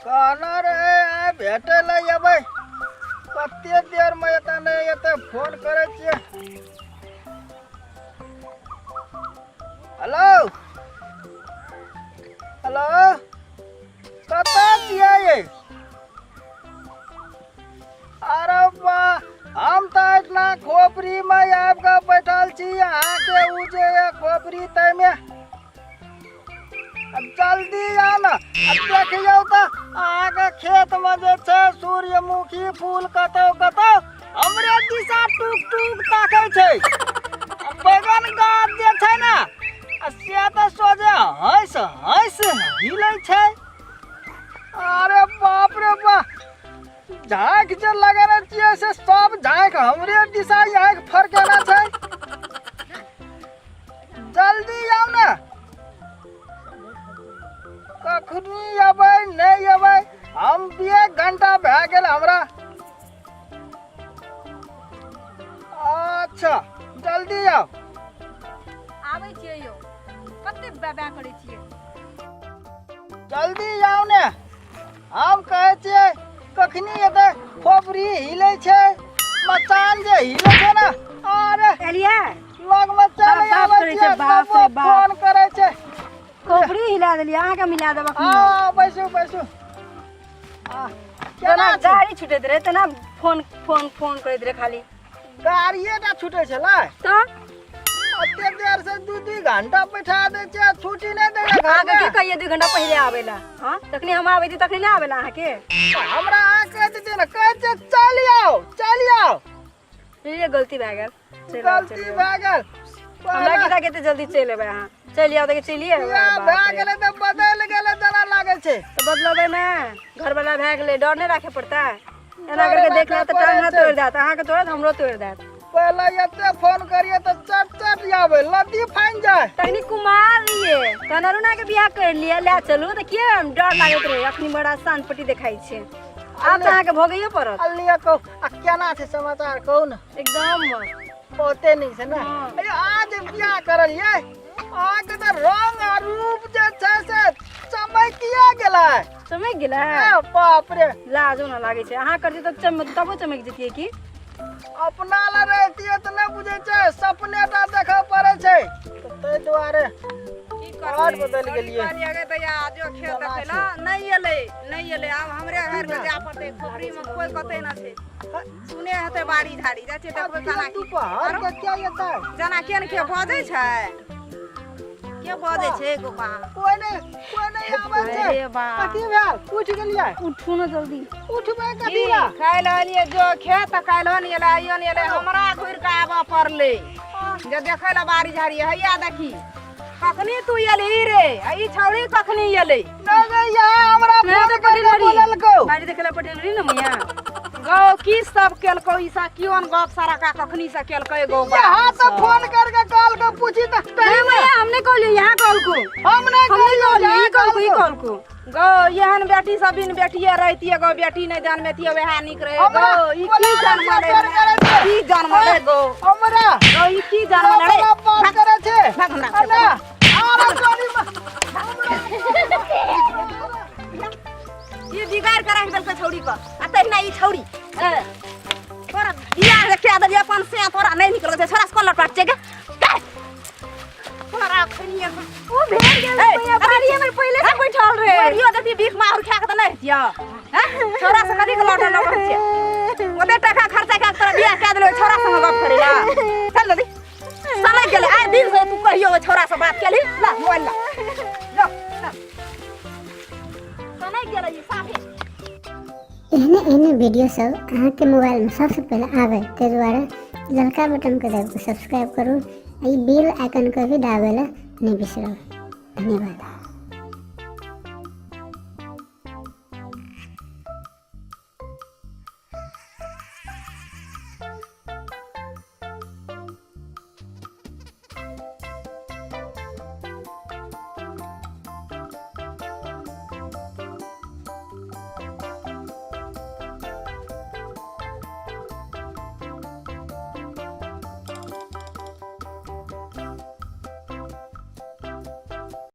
कहना रहे आइ भेटै लए अयबै, कते देरमे एतऽ नहि एतै, फोन करै छियै। हेलो हेलो, कतऽ छियै यै? अरे वाह, हम तऽ एहिठिना खोपड़ीमे आबि कऽ बैठल छी। अहाँके ओ जे यऽ खोपड़ी ताहिमे जल्दी आउ ने। आ देखियौ तऽ अहाँके खेतमे जे छै सूर्यमुखी फूल कतौ कतौ हमरे दिशा टूक टूक ताकै छै। आ बैगन गाछ जे छै ने, आ से तऽ सोझे हँसि हँसि हिलै छै। अरे बाप रे बाप, झाँक जे लगेने छियै से सब झाँक हमरे दिशा आँखि फरकेने छै। जल्दी आउ ने। कखनी अबै नहि अबै, हम एक घंटा भए गेल हमरा। अच्छा जल्दी आउ। आबै छियै यौ, कते बे बे करै छियै? जल्दी आउ ने, हम कहै छियै कखनी एतै। खोपड़ी हिलै छै, मचान जे हिलै छै ने। अरे एलियै लग में चल बाप आबै करै छै, छियै, बाप तबो रे बाप। फोन करै छै। खोपड़ी हिला देलियै, अहाँके मिला देब अखनी। आ बैसू बैसू। आ तेना केना छै? गाड़ी छुटैत रहै तेना फोन फोन फोन करैत रहै खाली। गाड़िए टा छूटै छलै तऽ एते देर से दू दू घंटा बैठा दै छै, छुट्टी नहि दै छै अहाँके घरमे। के कहिए 2 घंटा पहिले आबै ला? हाँ, तखनी हम आबै छी तखनी नहि आबै ला अहाँके। हमरा अहाँ कहि देतियै ने, कहै छियै चलि आउ चलि आउ। ये गलती भए गेल, चलि आउ, गलती चलि आउ। भए गेल। हमरा की था कते जल्दी चलि एबै अहाँ? चलि आउ तऽ चलिए एबै। बियाह बाप भए रे। गेलै तऽ बदलि गेलै जेना लागै छै। तऽ बदलबै ने, घरवाला भए गेलै, डर नहि राखे पड़तै? एना डर करके देख राखै लेत तऽ टांग हाथ पड़ै छै। तोड़ि देत अहाँके, तोड़त हमरो तोड़ि देत। पहिले एते फोन करिए तऽ चट चट आबै, लद्दी फानि जाय। तखनी कुमार रहिए तहन अरुणा के बियाह कर लिए, ले चलू तऽ के डर लागैत रहे। अखनी बड़ा शांत पट्टी देखाइ छै, आब तऽ अहाँके भोगैयो पड़त। अलिया कहू, आ केना छै समाचार कहू ने? एकदम मस्त। बहुते नीक छै ने? हाँ। अरे आज बियाह करलियै, अहाँके तऽ रंग आ रूप जे छै से चमकिया गेलै। चमकि गेलै? ए, बाप रे। लाजो न लागै छै। अहाँ करतियै तऽ तबो चमकि जतियै की? अपना लए रहितियै तऽ नहि बुझै छै, सपने टा देखऽ पड़ै छै, तऽ ताहि दुआरे की आओर करबै? बदलि गेलियै। कहलियै गे दैया, जो खेत केना देखै छै? लए नहि एलै, नहि एलै। आब हमरे घर के जाय पड़तै। खोपड़ी मे कोइ कतै न छै, सुने हेतै बाड़ी झाड़ी जाइ छियै देखबै केना की। दुपहर के क्या एतै? जेना के ने के बजै छै, के बजै छै गोपा? कोइ नहि, कोइ नहि आबै छै। अरे बा। कथी भेल, उठि गेलियै? उठू ने जल्दी। उठबै कथी लए? खाइ लए एलियै जो खेत, तऽ काल्हि नहि एलै, आइयो नहि एलै। हमरा घुरि कऽ आबऽ पड़लै जे देखै लए बाड़ी झाड़ी। हैया देखी, कखनी तू एलही रे? आ ई छौड़ी कखनी एलै? नहि नहि, यहाँ हमरा मैं फोन तो करके पटेल रही। बोललकौ। बाड़ी देखे ला पटेल रही ना मैया। गौ की सब केलकौ ई सब? क्यों गप सारा का कखनी से केलकै गौ? यहाँ तो फोन करके कॉल के पूछी तऽ नहीं मैया, हमने कहलियो, यहाँ कॉल को। हम नहीं हमने कहलियो, कहलियो, यहाँ ई कॉल को, ई कॉल कॉल को। गौ एहन बेटी सब बिन बेटिए रहितिए गौ, बेटी नहि जनमेतिए वएह नीक रहे। हमरा गौ ई की बोला जनमल रे, करै छै। की जनमल गौ? हमरा गौ ई की जनमल रे? हमरा बात करै छै। भाग हमरा। अना आरा चोरी ई बिगाड़ के राखि देलकै छौड़ी के। आ तहिना ई छौड़ी ए, तोरा बियाह के कए देलियै अपन से तोरा नहि नीक लगै छै। छोरा से कोन लटपट छै गे? तोरा खनिया ओ भेट गेल ए, मैया, बाड़ीए में पहिले से बैठल रहे। मरियो देती भीख माहुर खा के तऽ नहि हेतियै हैं? छौड़ा से कथी के लौटल लौटल छियै? ओते टाका खर्चा कए के तोरा बियाह कए देलकै, छौड़ा संग गप करै ला? चल जल्दी। समय गेलै आइ दिन से तू कहियो ओहि छौड़ा से बात केलही? ला मोबाइल ला, लो ला। समय गेलै ई साफे। एहने एहने वीडियो सब अहाँके मोबाइलमे सबसँ पहिले आबै ताहि दुआरे ललका बटनके दाबि कऽ सब्सक्राइब करू आ ई बेल आइकनके भी दाबै लए नहि बिसरब। धन्यवाद।